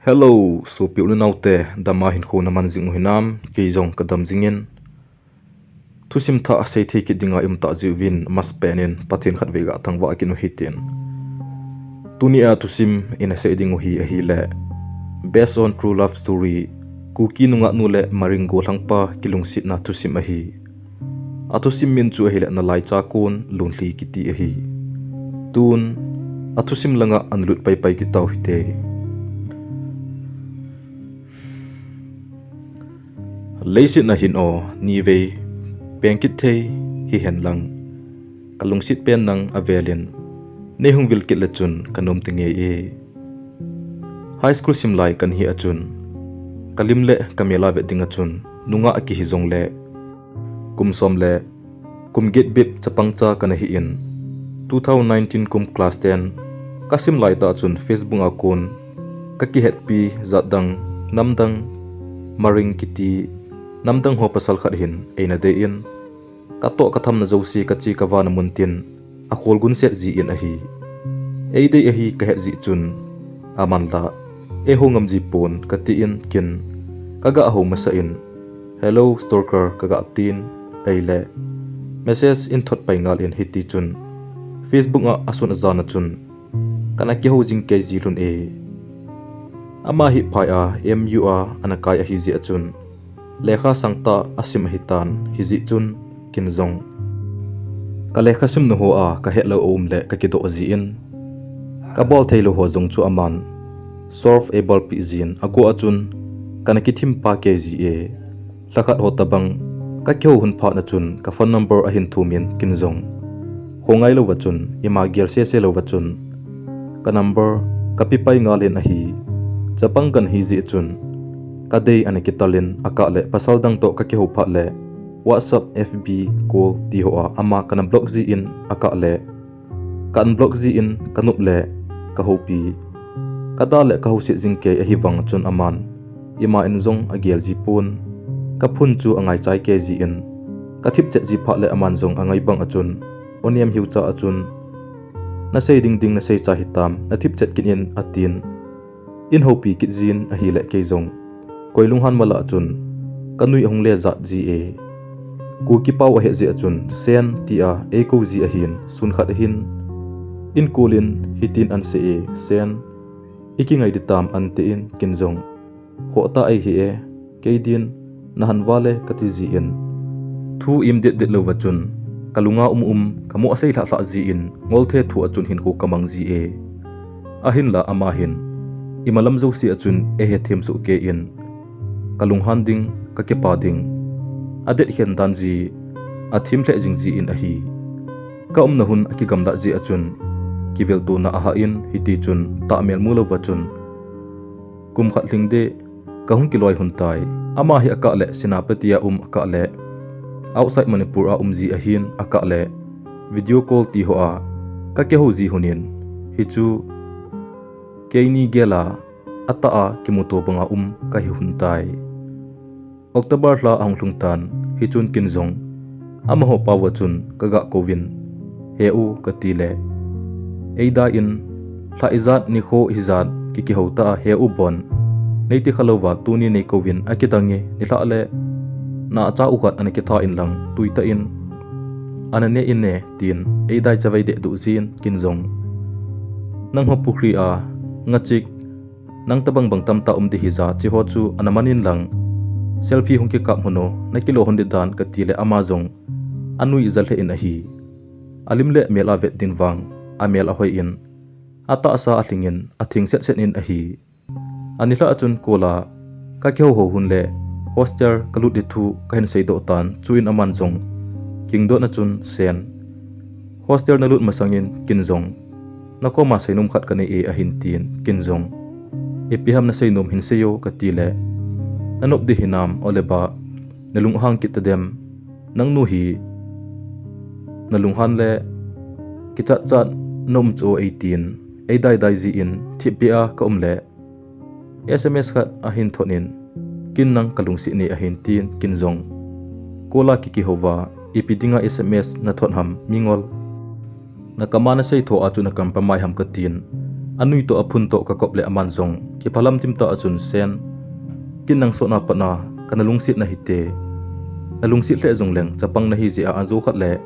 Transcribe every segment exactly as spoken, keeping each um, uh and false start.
Hello, sopi u le naote, dam a hinkho na man jing u hinam? Kei jong ka dam jingin. Thusim thah sei thei kit dinga i um tah jeh uvin, masapen in Pathen khatvei ga thangvah kit u hitin. Tuni a thusim i na sei ding u hi ahile, based on true love story, Kuki nungah nu le Maring golhang pa kilungsetna thusim ahi. A thusim min chu ahile Nalaicha Kon Lunlhi kiti ahi. Tun, a thusim langa ana lut paipai kit tau hite. Leiset a hin aw, nivei peng kit thei hihen lang, ka lungset pen nang avelin, nei hung vil kit le chun ka nom te ngei e. High school sim lai ka hi a chun, ka lim le ka mel a vet ding a chun, nungah a kihi jongle, kum som le kum get bep chapang cha ka na hi in, two thousand nineteen kum class ten ka sim lai tah chun Facebook a kon ka kihetpi jat dang, nam dang, Maring kiti nam dang ho pasal khat hin ei na dei in, ka toh ka thamna jouse ka che ka vana mun tin a kholgun set jin ahi. Ei dei ahi ka het jeh chun, aman la ei ho ngam ji pon ka tin kin, ka ga ho masa in, "Hello stalker," ka ga tin, ei le message in thot pai ngal in hiti chun, Facebook a asun ajan a chun ka na kiho jing kei ji lhon e. Ama hi phai a M U a ana kai ahi jeh a chun, lekha sangtah a sim ahi tan, hijeh chun kin jong ka lekha simna ho a ka het lou a um le ka kidoh jin, ka bol thei lou ho jong chu aman solve ei bolpi jin, a go a chun ka na kithim pa kei ji e. Lhakhat ho tabang ka kiho hun phat na chun ka phone number ahin thum in kin jong, kho ngai lou va chun, ima gel sese lou va chun, ka number ka pe pai ngal in ahi. Chapang ka na hi jeh chun, ka dei ana kital in, a kah le pasal dang toh ka kiho phat le, WhatsApp, F B, call ti ho a ama ka na block jin, a kah le ka unblock jin, ka nop le ka hopi, ka da le ka ho set jing kei ahi vang chun aman ima in jong a gel ji pon, ka phone chu a ngai chai kei jin, ka thip chet ji phat le aman jong a ngai bang a chun, "O nem hiu cha a chun, na sei ding ding na sei cha hitam, na thip chet kit in," a tin. In hopi kit jin ahile kei jong, koi lunghan mala chun ka nui ahung le jat ji e. Kuki pau ahe jeh a chun Sen tia ei ko ji ahin, sun khat ahin, in call in hitin an sei e, "Sen, i kingai di tam?" an tin, kin jong, "Khoh ta ei hi e, kei din na han va le," ka ti jin, thu im det det lou va chun, ka lunga um um, ka mo a sei lhah lhah jin, ngol the thu a chun hinkho ka mang ji e. Ahin la ama hin, ima lam jouse a chun ei he them soh kei in, ka lunghan ding, ka kipa ding, a det khen dan ji, a thim lheh jing jin ahi. Ka umna hun a kigamlat jeh a chun, kivel tuna a ha in, hiti chun, tah mel mu lou va chun, kum khat lhing deh, ka hung kiloi hun tai. Ama hi a kah le Senapati a um, a kah le outside Manipur a um ji ahin, a kah le video call ti ho a ka kiho ji hun in, hi chu keini gel a atah a kimuto banga um ka hi hun tai. October lha ahung lhung tan, hi chun kin jong, amaho pau a chun ka ga kou vin, "He u," ka ti le, "Ei dai in, lha ijat nikho hijat ki kiho ta a, he u bon, nei ti kha lou va, tuni nei kou vin, a kidang e, nilhah le na a cha u khat ana kitha in lang, tui ta in, ana ne in ne," tin, ei dai chavei deh duh jin, kin jong, "Nangho pukhri a ngachik, nang tabang bang tamtah um di hija, chi ho chu ana man in lang, selfie hung kikap hon o, na kilo hon di dan," ka ti le ama jong, a nui ija lheh in ahi. A lim le mel a vet din vang, a mel a hoi in, a tahsa a lhing in, a thing set set in ahi. A nilhah a chun call a ka kiho ho hun le hostel ka lut di thu ka hin seidoh tan, chuin aman jong, kingdot na chun, "Sen, hostel na lut masang in kin jong, na koma seinom khat ka nei e," ahin tin, kin jong, "Ipi ham na seinom hin sei o," ka ti le, "Na nop di hinam, ole ba, na lunghang kit ta dem, nang nu hi na lunghan le kichat chat na um chu o," ei tin, ei dai dai jin, thip beh a ka um le, S M S khat ahin thot in, "Kin nang ka lungset ne," ahin tin, kin jong, call a ki kiho va, "Ipi dinga S M S na thot ham, mingol? Na kam a na sei tho a chu na kam pamai ham?" ka tin, a nui toh a phun toh ka kop le aman jong, kiphalam thim tah a chun Sen, kin nang sotna patna kana lungset nahi te. Na lungset lheh jongleng chapang nahi jeh a ajo khat le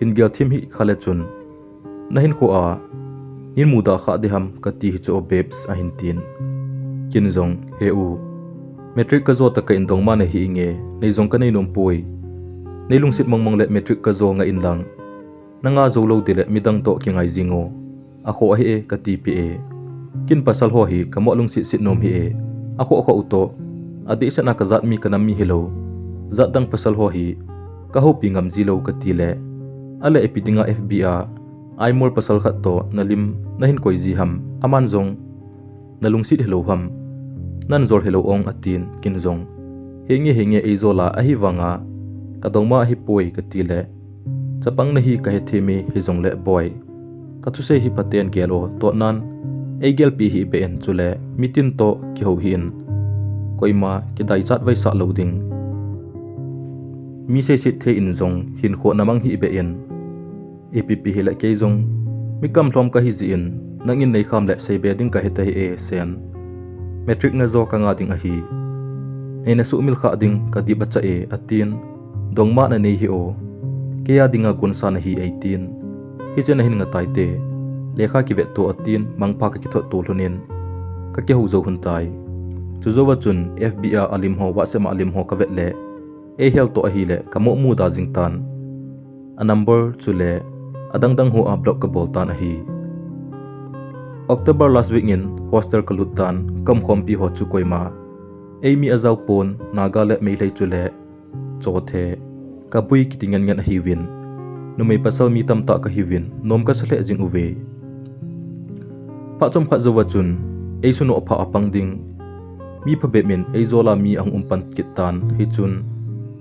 hin gel thim hih kha le chun, na hinkho a nin mudah kha ding ham kati hi chu o babes ahin tin. Kin jong, he u, matric kajo tah kah in dongma nahi inge, nei jong kanei nom poi. Nei lungset mong mong le matric kajo ngah in lang, nanga jou lou ding le midang toh kingai jing o, akhoh ahi e kati peh e. Kin pasal ho hi kamoh lungset set nom hi e, akhoh khoh u toh, adehset a kajat mi kanam mi hilou, jat dang pasal ho hi kahoupi ngam ji lou kati le, ale ipi dinga F B a imol pasal khat toh na lim nahin koi ji ham, aman jong na lungset hilou ham, nan jol hilou ong atin, kin jong, henge henge ei jol a ahivanga kadongma ahipoi kati le, chapang nahi kahethem e, hijongle boi, kathusei hi phaten gel o, tohnan ei gelpi hih beh in, chule mitin toh kihou hih in, koima kidaichat vaisah lou ding. Mi seiset thei in jong hinkho na mang hih beh in, ipi pi hile kei jong mi kamlhom kahi jeh in, nangin neikham le seibe ding kahi tahi e Sen. Matric najo kanga ding ahi. Nei nasuhmil khah ding kadip achah e atin, dongma nanei hih o, kei a dinga gonsa nahi eitin, hiche nahin ngah tai te, lekha kivet to atin, mangpha kakithot to lhon in kakihou jou lhon tai. Chujouva chun F B a alim ho, WhatsApp a alim ho kavet le, eihel toh ahile kamoh mudah jing tan. A number chule adang dang ho a block kabol tan ahi. October last week in hostel kalut tan, kaumkhompi ho chu koima eimi ajao pon, Naga le Meitei chule Chothe, Kabui kiti ngen ngen ahiuvin, numei pasal mi tamtah kahiuvin, nom kasa lheh jing uve. Phat chomkhat jouva chun eisunoh phah a pang ding mi phabep in eijol a mi ahung um pan kit tan, hichun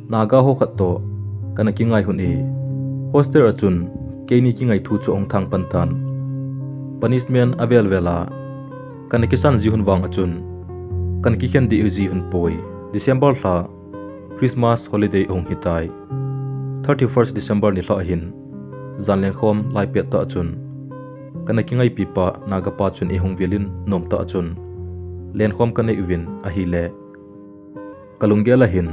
Naga ho khat toh kana kingai lhon e. Hostel a chun keini kingai thu chu ahung thang pan tan. Punishment avel vel a kana kisan ji lhon vang a chun kana kikhen deh ji lhon poi. December lha, Christmas holiday ahung hitai. Thirty first December nilhah ahin, jan lenkhom lai pettah chun kana kingaipi pa Naga pa chun eihung vil in nomtah chun lenkhom kanei uvin ahile, kalunggel ahin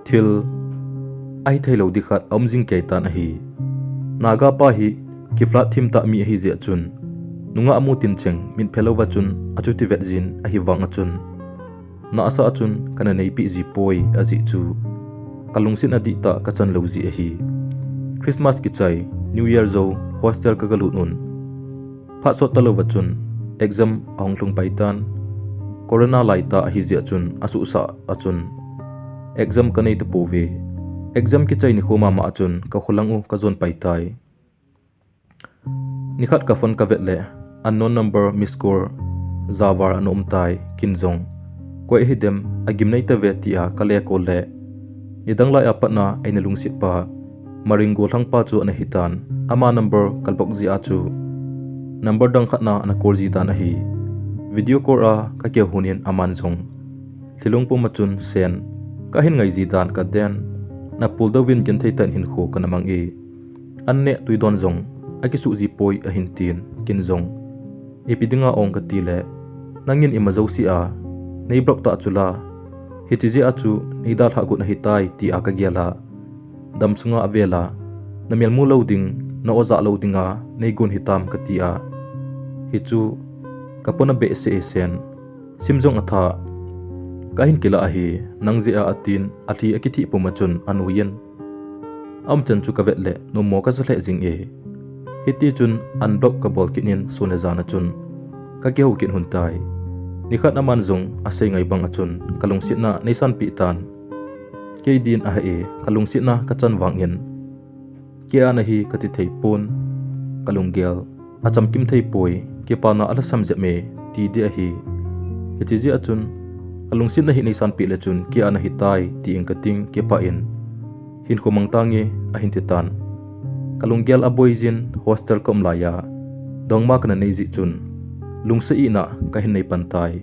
thil ahithei lou ding khat aum jing kei tan ahi. Naga pa hi kiflat thim tah mi ahi jeh chun, nungah amu tincheng mitphe louva chun achuti vet jin ahivang a chun, nahsah a chun kana neipi ji poi ajeh chu kalungset na dihtah kachan lou jeh ahi. Christmas kichai, New Year jou hostel kagalut un, phat sot talouva chun exam ahung lhung pai tan. Corona laitah ahi jeh a chun asuhsah a chun exam kanei tapouve. Exam kichai nikho mama a chun kakholang u kajon pai tai. Nikhat kaphone kavet le unknown number miss call javar ana um tai, kin jong koi hidem, agimnei tave tia kale call le, nidang lai a patna eina lungset pa Maring golhang pa chu ana hitan, ama number kablock jeh a chu number dang khat na ana call ji tan ahi. Video call a kakihou lhon in aman jong lhilung puma chun, Sen, kahin ngai ji dan kaden, napul douvin genthei tah in hinkho kana mang e. An neh tui don jong akisuh ji poi ahin tin, kin jong ipi dinga ong kati le, nangin ima jouse a nei block tah chula, hiche jeh a chu nei dalhah got ahitai tia kagel a, damsunga avel a, namel mu lou ding, na-o jah lou dinga neigon hitam kati a, hichu kapona behseh e Sen. Sim jong atha, kahin kilah ahi, nang jeh a atin, alhi akithih puma chun anuiyin, aumchan chu kavet le nommo kasa lheh jing e. Hitichun unblock kabol kit in sun le jan a chun kakihou kit lhon tai. Nikhat aman jong asei ngai bang a chun kalungsetna neisanpeh tan. Kei din ahi e, kalungsetna kachan vangin, kei a nahi kati thei pon, kalunggel achamkim thei poi, kipana alhasam jep e, ti ding ahi. Hiche jeh a chun kalungsetna hi neisanpeh le chun kei a nahitai, tin kating kipah in, hinkho mang tange, ahin titan. Kalunggel aboi jin hostel kaum laiya dongma kana nei jeh chun lungset ina kahin nei pan tai.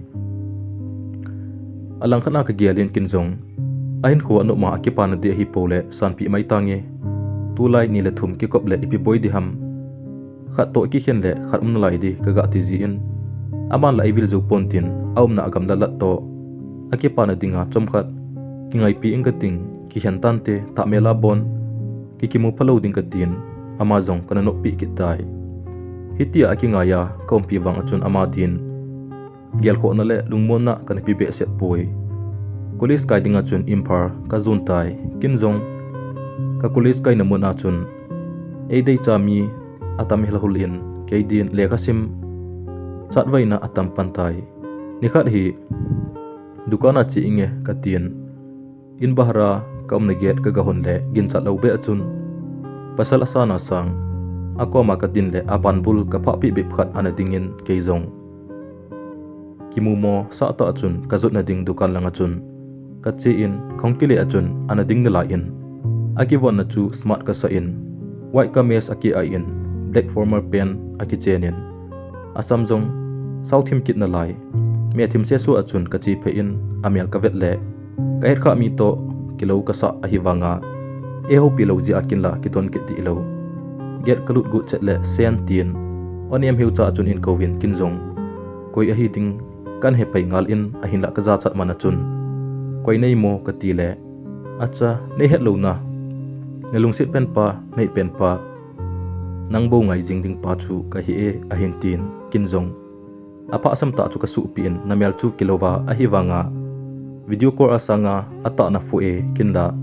Alangkhat a kagel in, kin jong ahinkho anop ma akipana ding ahipou le sanpeh mai tange. Tulai ni le thum kikop le ipi boi ding ham, khat toh kikhen le khat um nalai ding kaga ti jin, Aman la eivil jou pon tin, aumna agam lat lat toh, akipana dinga chomkhat kingaipi ing kating, kikhen tante, thah mel a bon, kikimu phalou ding katin, ama jong kana noppi kit tai. Hitia akingai a kaumpi vang a chun ama din gelkhohna le lungmonna kana pe behseh poi. College kai dinga chun Imphal kajon tai. Ken jong ka college kaina mun a chun eideicha mi atam hel hul in, kei din lekha sim chatvaina atam pan tai. Nikhat hi dukan a che inge katin, in bahar a kaumna gate kaga hon le ginchat lou beh a chun pasal asana sang akoma kadin le aban bul kaphahpi bep khat ana dingin, kei jong kimumo sah tah a chun kajotna ding dukan langa chun kache in, kahung kile a chun ana ding nalai in, akivonna chu smart kasah in, white kameez akiai in, black formal pant akichen in, asam jong sao thim kit nalai. Meh thim sesu a chun kache phei in, amel kavet le kahet khah mi toh kilou kasah ahivanga, eihoupi lou jeh a ken la kidon kit dih lou. Gate kalut got chet le Sen tin, onem heucha a chun eikouvin, ken jong koi ahi ding kahin hepai ngal in, ahinla kajachat man a chun, koi nahim o katile, acha, neihet louna, nalungset penpa, nahit penpa, nang bou ngai jing ding pa chu kahi e, ahin tin, ken jong aphahsam tah chu kasuhpi in, namel chu kilouva ahivanga video call a sanga atahna foh e, ken la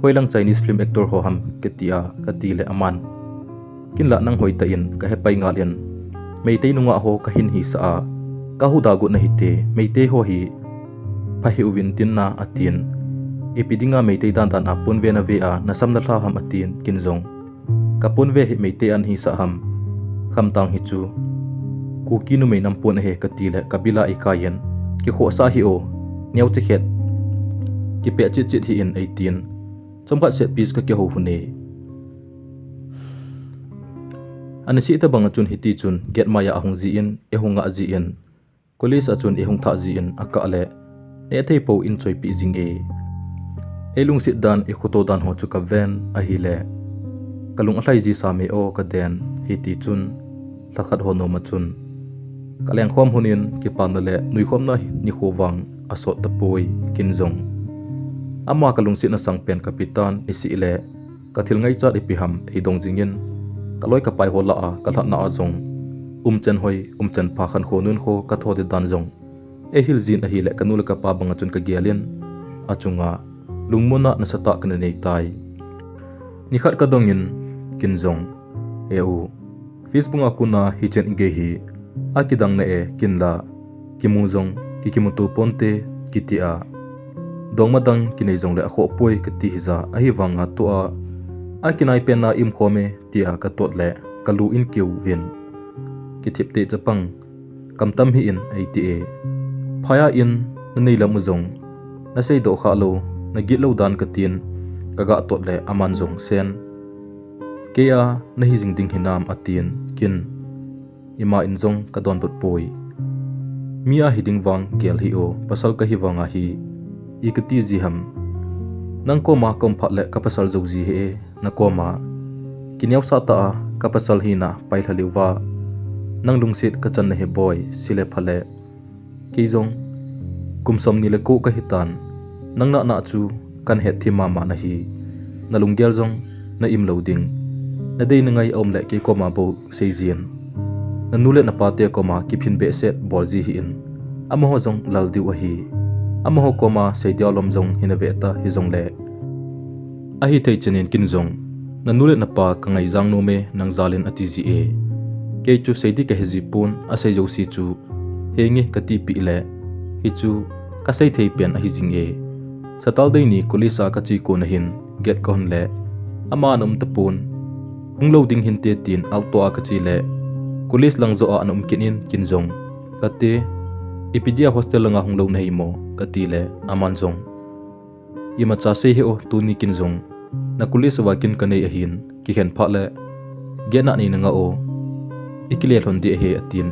hoilang Chinese film actor ho ham kati a katile aman, ken la nang hoitah in kahepai ngal in, Meitei nungah ho kahin hisah a, kahuhda got nahite, Meitei ho hi pha hih uvin tin na atin, ipi dinga Meitei dandan a ponve nave a nasam nalha ham atin, ken jong kaponve hi Meitei a nahisah ham, khamtang hi chu Kuki numei nam pon ahi katile kabil a eikai in, kikhohsah hih o, neocha khat kipeh chetchet hih in eitin, chomkhat set piece kakihou lhon e. Ana seh tobang a chun hiti chun gate mai a ahung jin, eihung ngah jin, college a chun eihung thah jin akah le, nehthei pou in choipeh jing e. Eilungset dan, eikhoto dan ho chu kaven ahile, kalung alhai ji sam e o kaden, hiti chun lhakhat ho nom a chun kalengkhom lhon in, kipana le nuikhomna nikho vang asot tapoi, ken jong ama kalungsetna sangpen kapetan, niseh le kathil ngaichat ipi ham eidong jingin, kaloi kapai ho lah a kalhatna a jong umchan hoi, umchan pha, khankho nunkho katho ding dan jong eihil jin ahile, kanu le kapa banga chun kagel in, achunga lungmonna nasatah kana nei tai. Nikhat kadong in, ken jong, E u, Facebook a kona hichen igei hi akidang nai e, ken la kimu jong kikimuto ponte, kiti a, dongma dang kinei jongle akhoh poi kati hija, ahivanga tua akinai penna iumkhom e, tia katot le kalu in kiuvin, kithip teh chapang, kamtam hih in eiti e. Phai a in nanei lam u jong naseidoh khah lou, nagit lou dan katin, kagah tot le aman jong, Sen, kei a nahi jing ding hinam atin, ken ima in jong kadonbut poi. Mi a hiding vang gel hih o, pasal kahi vanga hi ikati ji ham. Nang koma kaum phat le kapasal jou ji hih e, nakoma kineosah tah a kapasal hina pailha lheh uva, nang lungset kachan nahi boi, sile phale. Kei jong kum somni le ko kahitan, nang nahna chu kahin hetthim mama nahi. Nalunggel jong na-im lou ding. Nadei nangai aum le kei koma bou seijin. Nanu le napate koma kiphin behseh bol ji hih in. Amaho jong lal diu ahi. Amaho koma seidiu lom jong hinave ta hijongle, ahithei chan in ken jong, nanu le napa kangaijang nom e, nang jal in ati ji e. Kei chu seidi kahe ji pon, asei jouse chu henge katipeh le, hichu kaseithei pen ahi jing e. Saturday ni college a kache kon ahin gate kahon le, ama ana um tapon. Hung lou ding hinte tin auto a kache le, college lang joh a ana um kit in, ken jong, Kate, ipi dia hostel langa hung lou nahimo, katile, aman jong, imacha sei hih o, tuni ken jong na college uva kin kanei ahin, kikhen phat le gate a neina nga o, ikile lhon ding ahi, atin.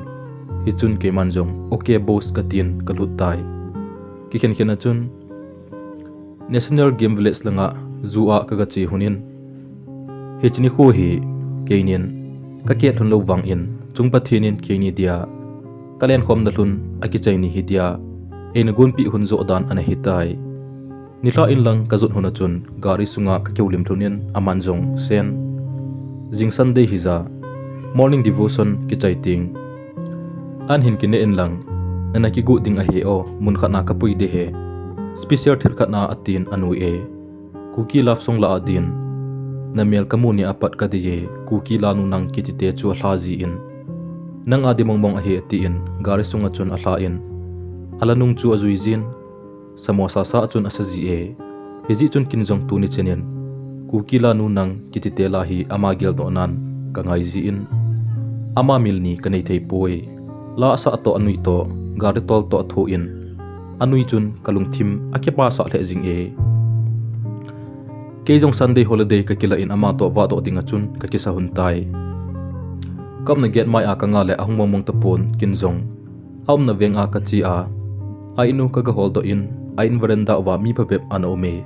Hichun keiman jong, Ok boss, katin kalut tai. Kikhen khen a chun National Game Village langa zoo a kaga che lhon in, hiche nikho hi keinin kakihet lhon lou vangin, chung Pathen in keini dia Ka lenkhom na lhun a kichai ni hi dia, eina gonpeh hun joh dan ana hitai. Nilhah in lang ka jot hun a chun gari sunga ka kihoulim lhun in aman jong Sen, jing Sunday hi ja, morning devotion kichai ting. An hin kine in lang, nana kigot ding ahi o, mun khat na ka pui ding ahi. Special thil khat na atin anu e. Kuki love song la adin. Na mel ka mu ni apat ka dei e, Kuki la nu nang kiti te chu alha jin. Nang a ding mong mong ahi atin, gari sunga chun alha in. Ala nung chu ajui jin. Samosa sa a chun asa ji e. Hijeh chun kin jong tuni chen in, Kuki la nu nang kiti te la hi ama geldoh nan ka ngai jin. Ama mil ni ka nei thei poi. La asah toh anui toh, gari tol toh athoh in. Anui chun ka lungthim akipa sah lheh jing e. Kei jong Sunday holiday ka kila in ama toh vahdoh ding a chun ka kisa hun tai. Ka umna gate mai a ka nga le ahung mong mong tapon kin jong. A umna veng a ka che a, a in u ka ga holdoh in, a in veranda uva mi phabep ana um e.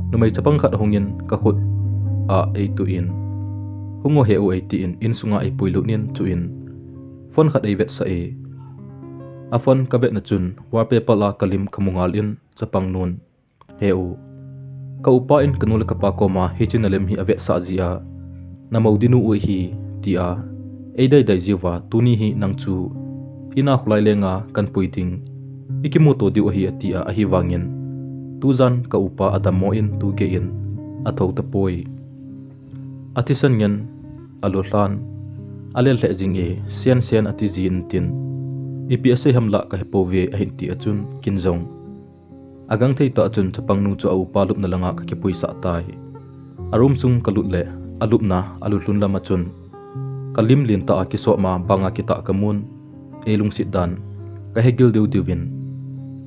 Numei chapang khat ahung in ka khut a ei tuh in, "Hung o he u," ei tin, in sunga ei pui lut in chuin phone khat ei vetsah e. A phone ka vetna chun wallpaper a ka lim ka mu ngal in chapang nun, "He u, ka upa in ka nu le ka pa koma hiche na lim hi avetsah jeh a, na mo ding u ahi," tia ei dai dai jiuva, "Tuni hi nang chu in a khulai lenga kan pui ding, i kimuto diu ahi," atia, ahivangin tujan ka upa adammo in tu gei in atho tapoi. Athisan ngen, alulhan, alel lheh jing e, "Sen, Sen," ati jin tin, "Ipi asei ham lah ka hepouve," ahin ti a chun kin jong. Agangthei tah chun chapang nu chu a upa lupna langa ka kipuisah tai. A room sung ka lut le, alupna, alulhun lam a chun ka lim lentah a kisop ma banga kitah ka mun. Ei lungset dan ka hegil diu diu in,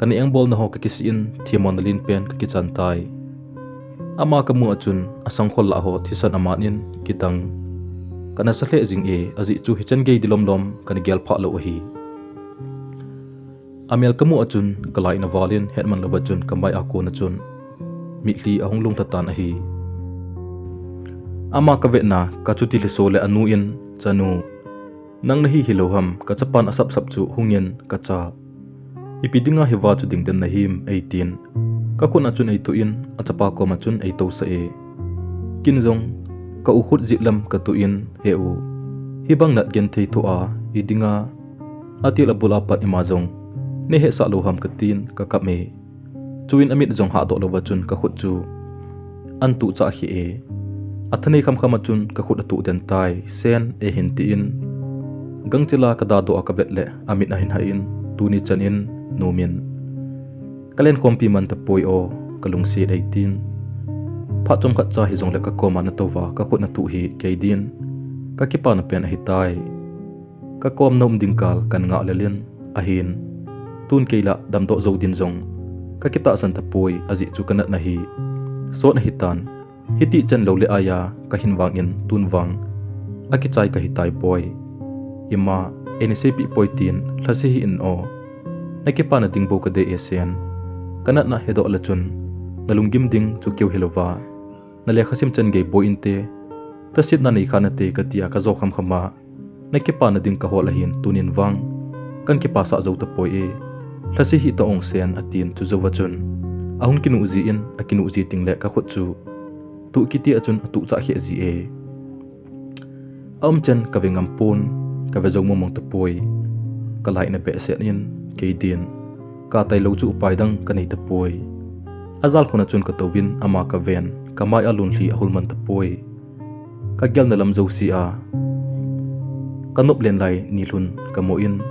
ka na engbolna ho ka kisih in, themmona len pen ka kichan tai. Ama ka mu a chun asangkhol lah ho thisan aman in kidang. Ka nasa lheh jing e, ajeh chu hichan gei ding lom lom ka na gel phah lou ahi. Amel ka mu a chun ka laina val in hetman louva chun ka mai a kon a chun mitlhi ahung lunglha tan ahi. Ama ka vetna ka chuti lhiso le anu in, "Chanu, nang nahi hilou ham, ka chapan asap sap chu hung in ka cha. Ipi dinga hiva chu ding den nahim," ei tin. Ka khut a chun ei tuh in, achapa koma chun ei tousah e. Kin jong ka u khut jep lam ka tuh in, "He u, hibang nat genthei thoh a, i dinga atil abul apat ima jong nei hesah lou ham," ka tin ka kap e. Chuin amit jong hahdoh louva chun ka khut chu an tuh chah kheh e. Athanei kham kham a chun ka khut atuh den tai, "Sen," eihin tin. Gangchel a ka dadoh a ka vet le amit ahin hah in, tuni chan in numin. Ka lenkhompi man tapoi o, ka lungset ei tin. Phat chomkhat cha hijongle ka koma na touva ka khut na tuh hi kei din ka kipana pen ahitai. Ka kom na um ding kal kan ngah lel in, ahin, tun kei lah damdoh jou din jong ka kitahsan tapoi, ajeh chu ka natna hi sot ahitan. Hiti chan lou le aia ka hin vangin tun vang akichai ka hitai poi. Ima, eina seipeh poi tin lhase hih in o. Na kipana ding bou ka dei e Sen. Ka natna hedoh le chun na lunggim ding chu keu hilouva, na lekha sim chan gei boi inte. Tasetna nei kha nate, ka tia ka jou kham kham a, na kipana ding ka hol ahin, tunin vang kan kipasah jou tapoi e. Lhase hih ta ong Sen, atin, chujouva chun ahung kinuh jin, akinuh ji tengle ka khut chu tuh kiti a chun atuh chah kheh ji e. A um chan ka ve ngam pon, ka ve jou mong mong tapoi. Ka laina behseh in kei din ka tailou chu upai dang ka nei tapoi. Ajal khun a chun ka touvin ama ka ven, ka mai a lunlhi ahul man tapoi. Ka gelna lam jouse a ka nop len lai nilhun ka mu in,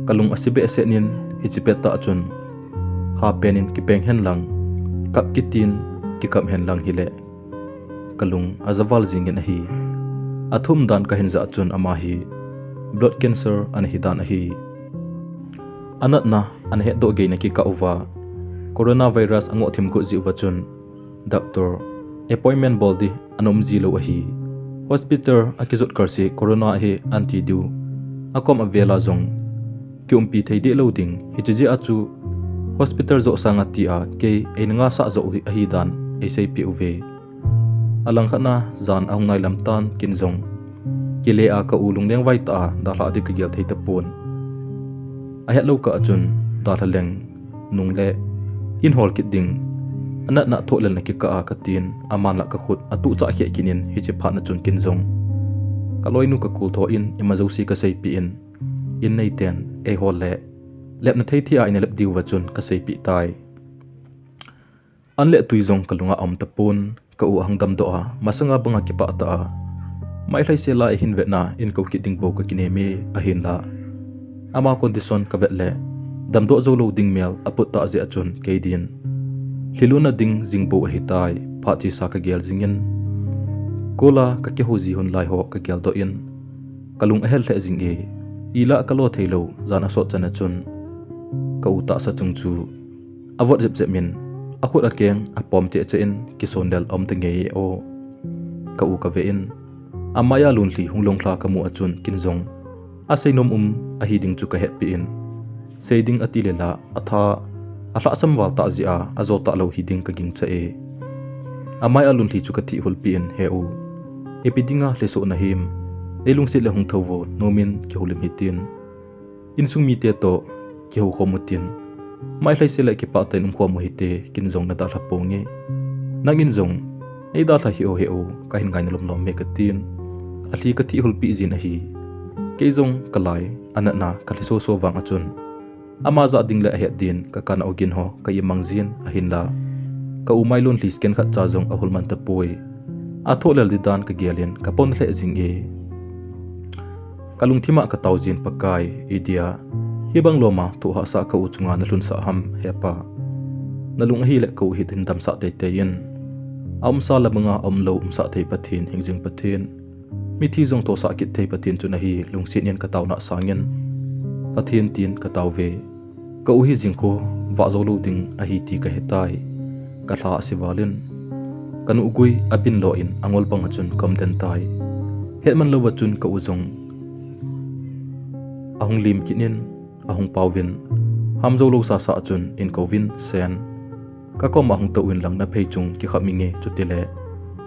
ka lung ase behseh in, hiche pettah chun hapen in kipeng hen lang, kap kitin kikap hen lang hile ka lung ajaval jingin ahi. Athum dan ka hin jah chun ama hi blood cancer ana hi dan ahi. Anatna ana hetdoh geina kikah uva, coronavirus angoh thim got jeh uva chun doctor appointment bol ding ana um ji lou ahi. Hospital akijot kar se corona ahi anti diu, akom avel a jong kiumpi thei deh lou ding, hiche jeh a chu hospital joh sanga tia kei eina ngasah joh ahi dan eiseipeh uve. Alangkhat na jan ahung nailam tan, kin jong kile a ka u lungleng vai tah a dalhah ding ka gel thei tapon. Ahetlou kah a chun, dalha leng, nung le, in hol kit ding, anatna thohlelna kikah a katin, aman la kakhut, atuh chah kheh kit in, hiche phat na chun kin jong. Kaloinu kakul tho in, ima jouse kaseipeh in, in neiten, eihol le, lepna thei thei a ina lep diuva chun, kaseipeh tai. An le tui jong kalunga aum tapon, ka u ahung damdoh a, masanga banga kipah tah a. Mai lhaise lai ahin vetna, in kou kit ding bou kakinem e, ahinla. Ama condition kavet le, damdoh jou lou ding mel aput tah jeh a chun kei din. Lhilunna ding jing bou ahitai, phat chesa kagel jingin. Kola kakihou ji hun lai ho kageldoh in. Kalung ahel lheh jing e, ila kalo theilou, jan asot chan a chun. Ka u tahsa chung chu. Avot jep jep in, akhut akeng, apom cheh cheh in, kisonlel aum tangei e o. Ka u kave in, amai a lunlhi hung longlha kamu a chun kin jong. Aseinom um, ahi ding chu kahetpeh in. Sei ding ati le la, atha, alhahsam val tah jeh a, ajo talou hi ding kagingcha e. Amai a lunlhi chu kathihhulpeh in, he u. Ipi dinga lhisoh nahim. Neilungset le hung thou vo, nomin kihoulim hitin. Insung mite toh, kihoukhom utin. Mai lhaise le kipah tah in umkhom u hite, kin jong nadalha ponge. Nangin jong, neidalha hih o he u, kahin ngaina lomlom e katin. Alhi kathihhulpeh jin ahi. Kei jong kalai, anatna, kalhiso so vang a chun. Ama jah ding le ahet din, kakana u gin ho, ka imang jin, ahinla. Ka u mai lunlhi second khat cha jong ahul man tapoi. Athohlel di dan kagel in, kapon lheh jing e. Kalungthim a katao jin Pakai, idia. Hibang loma, thoh hahsa ka u chunga nalhunsah ham, he Pa. Nalung ahile ka u hi hin damsah teitei in. Aumsa le banga aumlou umsah thei Pathen, hingjing Pathen. Mithi jong thosah kit thei Pathen chu nahi, lungset in kataona sangin. Pathen tin katao ve. Ka u hi jingkho, vah jou lou ding ahi ti kahetai. Kalha asival in. Kanu gui abin lo in angol bang a chun kaum den tai. Hetman louva chun ka u jong. Ahung lim kit in, ahung paovin. Ham jou lou sasa a chun in kouvin sen. Kakoma hung tou in lang naphei chung kikham inge chutile.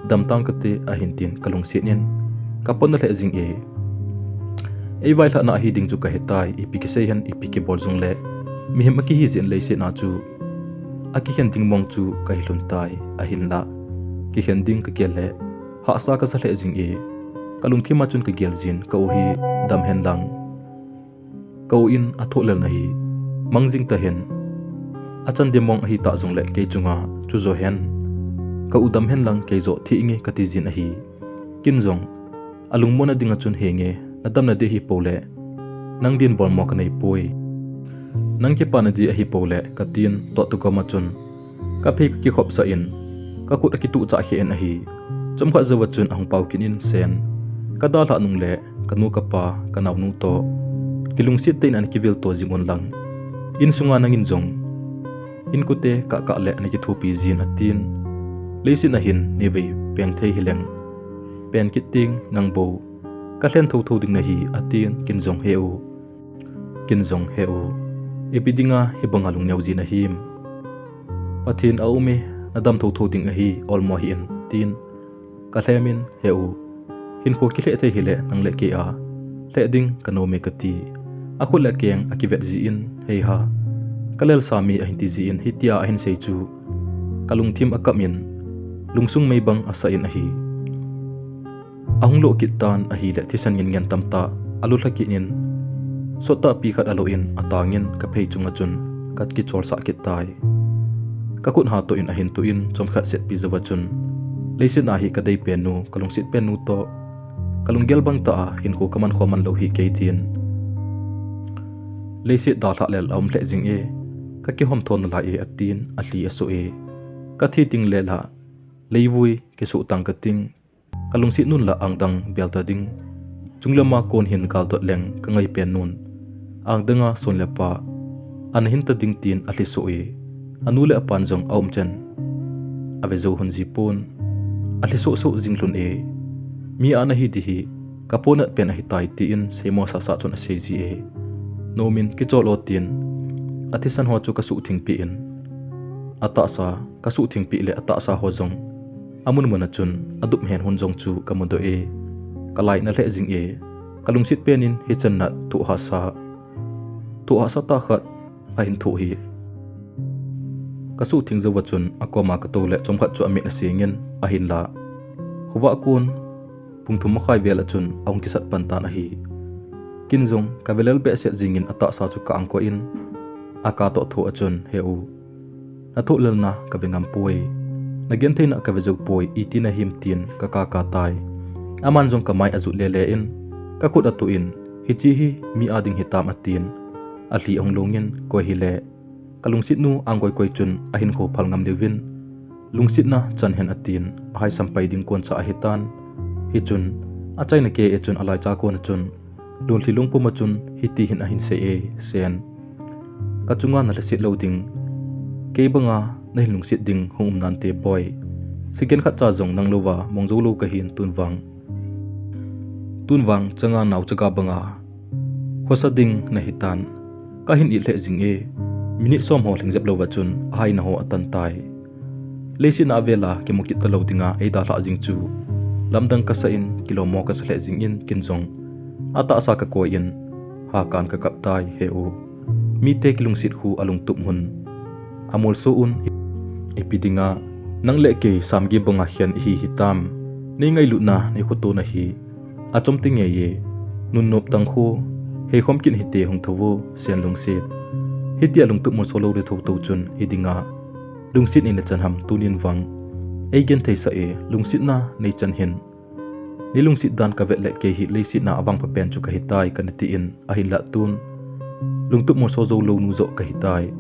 Damtang kate ahin tin kalungset in. Kapon nalheh jing e. Eivailhahna ahi ding chu kahetai, ipi kisei hen, ipi kibol jongle. Mihem akihi jeh in leiset a chu. Akikhen ding mong chu kahilhun tai, ahinla. Kikhen ding kagel le. Hahsa kasa lheh jing e. Kalungthim a chun kagel jin, ka u hi damhen lang. Ka u in athohlelna hi, mang jing tahen. Achan dimong ahitah jongle kei chunga, chu jo hen. Ka u damhen lang kei jo thi inge kati jin ahi. Kin jong, alungmonna dinga chun henge, nadamna ding ahipou le. Nang din bolmo kanei poi. Nang kipana ding ahipou le, katin, toh tugom a chun. Kaphei kakikhopsah in, kakhut akituh chah kheh in ahi. Chomkhat jouva chun ahung pao kit in sen. Kadalhah nung le, kanu kapa, kanaonu toh. Kilungset tah in ana kivil to jing un lang. Insunga nangin jong. Inkote kah kah le ana kithopi jin atin. Leiset a hin neivei peng thei hileng. Peng kit ding nang bou. Kalhen thotho ding nahi atin kin jong he u. Kin jong he u. Ipi dinga hibanga lungneo ji nahim. Pathen aum e, nadam thotho ding ahi, olmo hih in, tin. Kalhem in, he u. Hinkho kilheh thei hile, nang le kei a. Lheh ding, kanom e kati. Akhut le akeng, akivet jin, hei ha. Kalelsa mi ahin ti jin, hitia ahin sei chu. Kalungthim akam in. Lungsung mei bang asah in ahi. Ahung loh kit tan ahile thisan ngen ngen tamtah, alulha kit in, sottahpi khat alo in atangin kaphei chunga chun, kakichol sah kit tai. Kakhut hatoh in ahin tuh in, chomkhat setpi jouva chun, leiset a hi kadei pen nu, kalungset pen nu toh, kalunggel bang tah a, hinkho kaman khoman lou hi kei din. Leiset dalhah lel aum lheh jing e, kakihom thon nalai e atin, alhi asoh e. Kathi ding le la, leivui, kisuh tang kating, Kalungset nun la angdang bel ta ding. Chunglama kon hin galdot leng kangai pen nun. Angdanga son le pa. Ana hin ta ding tin alhi soh e. Anu le apan jong aum chen. Ave jou hun ji pon. Alhi soh soh jing lhun e. Mi ana hi di hi. Kaponat pen ahi tai tin seimo sasa chun asei ji e. Nomin kichol o tin. Athisan ho chu kasuh thingpi in. Atahsa, kasuh thingpi le atahsa ho jong. Amun mun a chun, adup hen hun jong chu kamudoh e. Kalaina lheh jing e. Kalungset pen in hichan nat thuh hahsa. Thoh hahsa tah khat ahin thoh hi. Kasuhtheng jouva chun akoma katou le chomkhat chu amit asengin ahinla, khovah kon pung thum makhai vel a chun ahung kisat pan tan ahi. Ken jong kave lel behseh jingin atahsa chu ka-angkoh in, aka toh thoh a chun, "He u, nathoh lelna kave ngam poi, nagentheina kave jou poi, iti nahim?" tin kakaka tai. Aman jong kamai ajut lele in, kakhut atuh in, "Hiche hi mi a ding hitam," atin, alhi ahung longin, koi hile, kalungsetnu angkoi koi chun ahinkho phal ngam diuvin, "Lungsetna chan hen," atin, ahaisam pai ding koncha ahitan. Hichun, achaina kei a chun alaicha kon a chun, Lonlhi lungpum a chun hiti hin ahin sei e, "Sen, kachunga nalhaset lou ding, kei banga nahin lungset ding hung um nante boi. Second khatcha jong nang louva mong jou lou kahin, tun vang, tun vang changa naochaga banga khosa ding nahitan. Kahin it lheh jing e." Minute som ho lhing jep louva chun ahaina ho atan tai. Leiset a avela kimu kit talou dinga eidalhah jing chu lamdang kasah in, kilom mo kasa lheh jingin ken jong atahsa kakoi in, hakan kakap tai, "He u, mite kilungset khu alungtup hun amolso un, ipi dinga nang le kei samgi banga khen ihi hitam? Nei ngailutna, nei khotona hi achom tei ngei e. Nunnop tang khu heikhom kit hite, hung thou vo, Sen lungset. Hitia lungtup molso lou le thotho chun idinga lungset nei nachan ham tunin vang? Eigenthei sah e, lungsetna nei chan hin. Nei lungset dan kavet le kei hi leiset a avangpha pen chu kahitai," kana tin, ahinlah tun lungtup molso jou lou nu joh kahitai.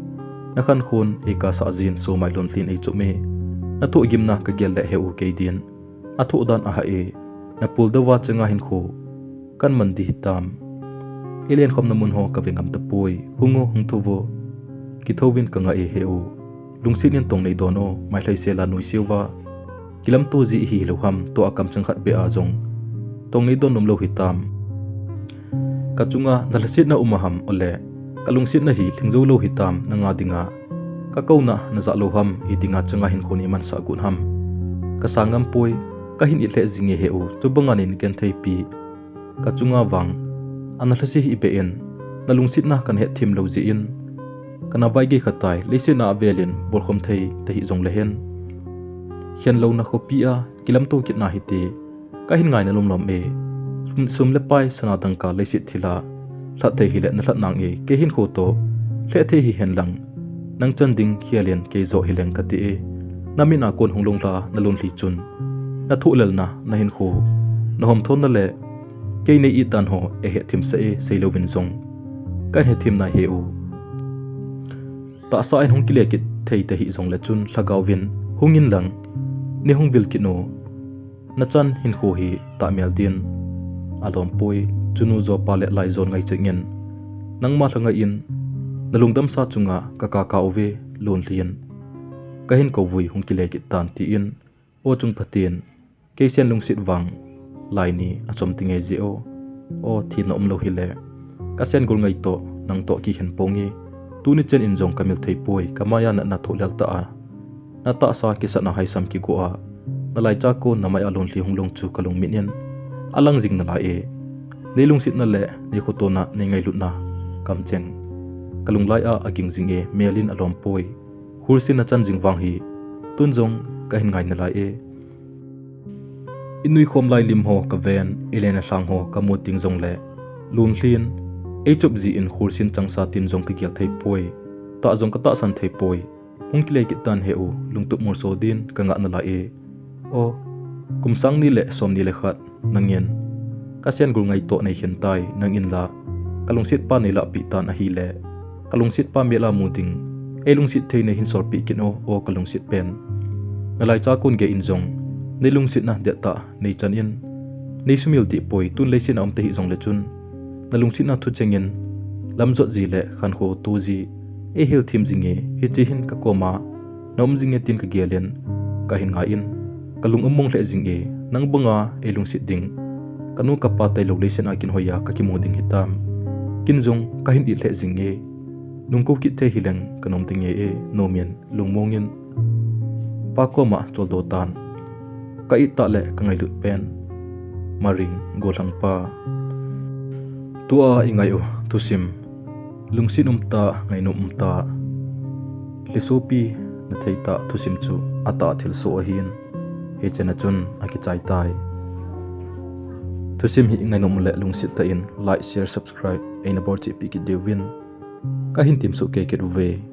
Nakhankhon eikasah jin, somai Lonlhin eichop e. Nathoh gimna kagel le, "He u, kei din athoh dan ahah e, napul deuva changa hinkho kaman ding hitam? Ilen khomna mun ho kave ngam tapoi, hung o, hung thou vo, kithouvin kanga e, he u. Lungset in tong nei don o, mailhai sela nuiseuva kilamto ji ihi lou ham, tua kamcheng khat beh a jong tong nei don nom lou hitam? Kachunga nalhasetna um a ham, ole kalungsetna hi lhing jou lou hitam, nanga dinga kakouna najah lou ham, idinga changa hinkho nei mansah got ham? Kasang ngam poi, kahin it lheh jing e, he u, chubanga nei nagenthei pi. Kachunga vang ana lhase hih beh in, nalungsetna kana hethem lou jeh in kana vaigei khatai. Leiset a avelin bolkhom thei tahih jongle hen, khen louna khopi a kilamto kitna hite, kahin ngaina lomlom e. Sum, sum le pai, sana dangka, leiset thil a lhat thei hile nalhat nang e, kei hinkho toh lheh thei hihen lang, nang chan ding khel in kei joh hileng kati e. Namin a kon hung longlha na Lonlhi chun nathoh lelna, nahinkho, nahomthonna le kei nei it dan ho eihethem sah e, seilouvin jong kahin hethem nai, he u. Tahsa in hung kile kit thei tahih jongle chun lhagao vin hung in lang, nei hung vil kit o. Nachan hinkho hi tahmel din alom poi, chunu jo pa le lai jon ngai chengin, nangma lhangai in nalungdamsa chunga kakaka uve, Lonlhin. Kahin kou vui, hung kile kit tan, tin, o chung phatin, kei Sen lungset vang lai ni achom tei ngei jeh o. O, thina umlou hile, ka Sen gol ngai toh nang toh kikhen ponge. Tuni chen in jong kamil thei poi, kamai a natna thoh lel tah a, natahsa kisatna haisam kigo a, nalaicha kon namai a Lonlhi hung long chu kalungmin in alang jing nalai e. Nei lungsetna le nei khotona, nei ngailutna kamcheng kalunglai a aging jing e, mel in alom poi. Khulsin nachan jing vang hi tun jong kahin ngai nalai e. I nuikhom lai lim ho kaven, i len a lhang ho kamu ting jongle, Lonlhin eichop jin khulsin changsa tin jong kagel thei poi, tah jong katahsan thei poi. Hung kile kit tan he u, lungtup molso din kangah nalai e. O, kum sang ni le som ni le khat nangin ka Sen gol ngai toh nei khen tai, nangin la kalungset pa nei lahpeh tan ahile, kalungset pa mel a mu ding, ei lungset thei nei hin solpeh kit o, o kalungset pen. Nalaicha kon gei in jong nei lungsetna dettah nei chan in, nei sumil deh poi, tun leiset a um tahih jongle chun nalungsetna thucheng in lamjot ji le khankho to ji ei hil thim jing e, hiche hin kakoma na um jing e tin kagel in, kahin ngai in kalung among lheh jing e. Nang banga ei lungset ding kanu kapa tailou leiset a kin hoiya kakimu ding hitam? Kin jong kahin it lheh jing e. Nung kou kit thei hileng kanom ding e, nom in lungmong in pa koma choldo tan. Ka it tah le ka ngailut pen, Maring, Gollhang pa. Tua i ngai u thusim Lungset umtah, ngainom umtah, lhisopi nathei tah thusim chu atah thilsoh ahin, hichena chun akichai tai. Thusim hi ngainom le lungset tah in like, share, subscribe eina bolcheh peh kit diuvin kahin temsoh kei kit uve.